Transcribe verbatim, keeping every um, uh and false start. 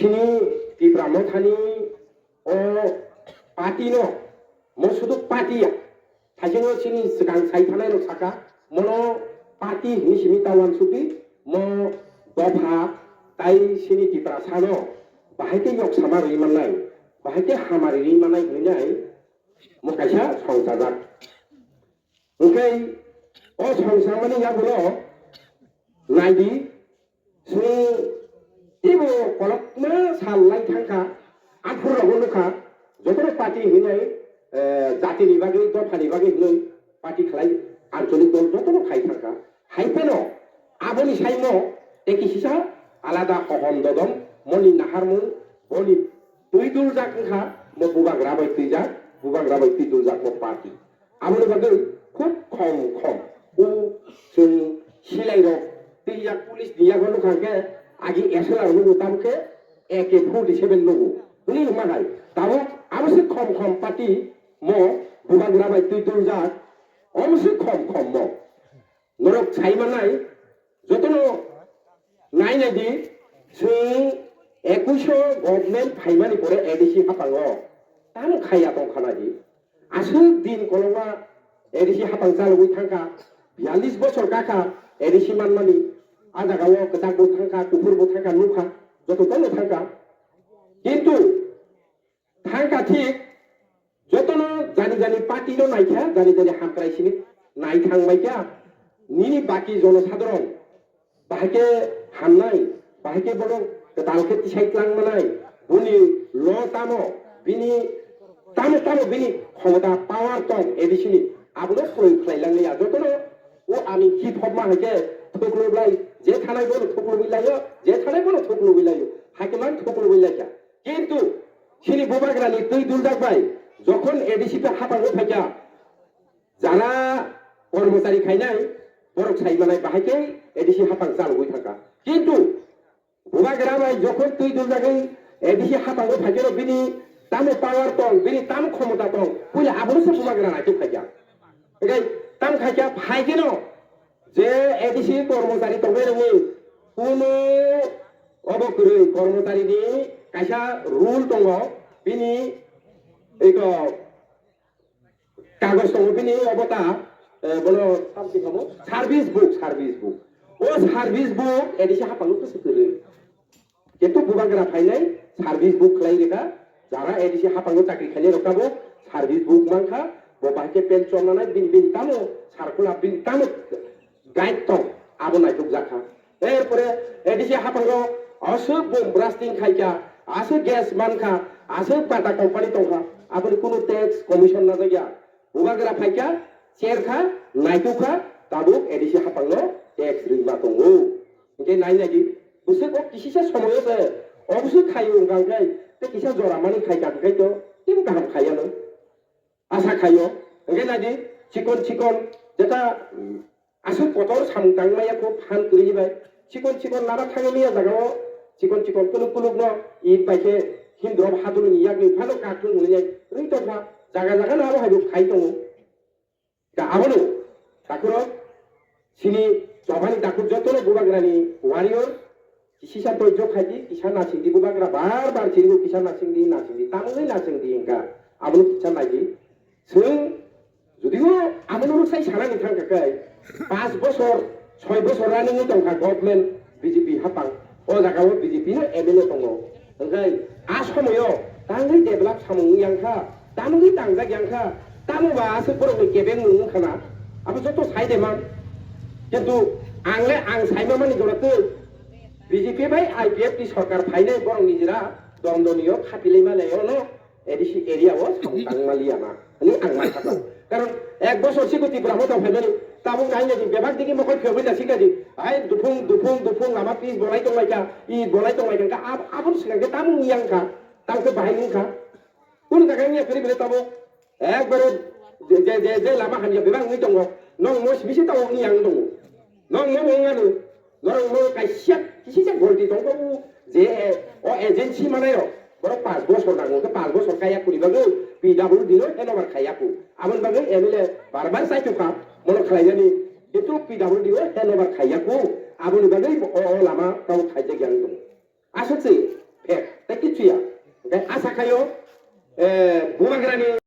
Chini Tipra Mothani o party no, mo sudu party ya. Thaisino chini swkang sai thanai rok saka, mono party hini simi ta wansukdi, mo dopha tai chini Tipra sano, bahai khe yok sama rwi mannai, bahai khe hamari rwi mannai hwnwi nai, mo kaisa songchajak. Hwnkhe o songchajmani yagulo naidi, chwng teibo kolokma sal lai thangkha, aphuru rogo nukha, jotono party hinwi, eh, jatini bagwi, dophani bagwi hinwi party khlai, ancholik dol jotono khai thangkha. Hai phano aboni saimo tei kisisa alada hohom dodom, moni naharmung, boni twi duljak wngkha, mo bubagra bai twijak, bubagra bai twi duljak mo party. Aboni bagwi khub khom khom o chwng silai rok twijak police ni yago nukha khe agi S L R nugo tabuk khe A K forty seven nugo. Hwnwi wngma hai tabuk abo se khom khom party mo bubagra bai twi duljak, omo se khom khom mo. Norok sai manai, jotono nai nai di, chwng ekuiso government phaimani pore A D C haphango tamo khaiya tong kha nai di. Aswk din kolokma A D C haphang chalogwi thangkha, biyalish bosor kakha A D C manmani, a jagao kwchak bo thangkha, kuphur bo thangkha, nukha, joto tono thangkha. Kintu thangkha thik, jotono jani jani party no naikha, jani jani hamkrai sini nai thang baikha. Nini baki jonosadharon bahai khe hamnai, bahai khe bono kwtal khe tisai tlang manai, boni lo tamo, bini tamo tamo bini khomota power tong A D C ni, abono proyog khlai lang ya. Jotono o ani ki phobma hai khe thuklo blai, je thanai bono thuklo bai laio, je thanai bono thuklo bai laio, hai khe man thuklo bai laikha. Kintu chini bubagrani twi duljak bai jokhon A D C ta haphango phaikha, jara kormochari khainai borok sai manai bahai khe A D C haphang chalogwi thangkha. Kintu bubagra bai jokhon twi duljagwi A D C haphango phaikhe bini tamo power tong, bini tamo khomota tong, puila abono se bubagra naithok khaikha. Tei tam khaikha phaikheno je A D C kormochari tongnai rokni kunu obo kwrwi kormocharini kaisa rule tongo, bini eko kagoj tongo, bini obo ta, eh, bono service book, service book. O service book A D C haphango khe se kwrwi. Kintu bubagra phainai service book khlai rwkha, jara A D C haphango chakri khainai rok tabuk service book mankha, bo bahai khe pension manai, bini, bini tamo circular, bini tamo guide tong, abo naitukjakha. Erpore A D C haphango aswk bomb blasting khaikha, aswk gas mankha, aswk Bata company tongkha, aboni kunu tax commission najakya. Bubagra phaikha, cherkha, naitukha, tabuk A D C haphangno tax rwima tongo. Hwnkhe nai naidi, bwswk o kisisa somoyo se, o bwswk khaio wngkha hwnkhe, tei kisa jora mani khaikha hwnkhe to, tini kaham khaiya no. Asa khaio, hwnkhe naidi, chikon chikon, jeta, mm, aswk kotor samung tangmaya kho phan kwrwi bai, chikon chikon lama thangwi manya jagao, chikon chikon kuluk kuluk no, it bai khe himdrop haduluni yakni phano kakhwng hwnwi rwi tongkha, jaga jaga no abo hai bo khai tongo. Da abono, takhoro, chini Jobani takhuk jotono bubagrani warrior, kisisa doijo khaidi, kisa nasingdi bubagra bar bar chirigo kisa nasingdi, nasingdi, tamungwi nasingdi wngkha. Abono kisa naidi. Chwng, judio abono rwksai sanani thangkha khe, panch bosor, soi bosor running-wi tongkha government B J P haphang. O jagao B J P no M L A tongo. Hwnkhe a somoyo tangwi develop samung wngya wngkha, tamungwi tangjak ya wngkha, tamo ba aswk borokni kebengmung wngkha na, abo joto sai de man. Kintu ang le ang saima mani jora twi B J P bai I P F T sorkar phainai borok nijera dondoniyo khapilai male ono A D C area o samung tangma liya na hwnwi ang mankha. Karon ek bosor sigo Tipra Motha phaimani tabuk nai nai di bebak digi mokol phiyogwi na sikha di. Ai duphung, duphung, duphung lama pis bolai tonglaikha, i bolai tonglaikha, ab-, aboni swkang khe tabuk wngya wngkha, tamo khe bahai wngkha. Kunu jaga wngya kwrwi belai tabuk ekbare je, je, je, je lama hamya bebak wngwi tongo, nong mo sibisi tabuk wngya wng tongo. Nong mo bo wngya nw. Norok mo kaisa, kisisa golti tong khe o je, o agency manai rok, borok panch bosor nango, khe panch bosor kaiya kuni bagwi P W D no handover khaiya ku. Aboni bagwi M L A bar bar chaitukha, mono khlainani, kintu P W D o handover khaiya ku. Aboni bagwi o, o lama tamo khaijak yang tongo. Aswk se fact. ya. Hwnkhe asa khaio, eh, bubagrani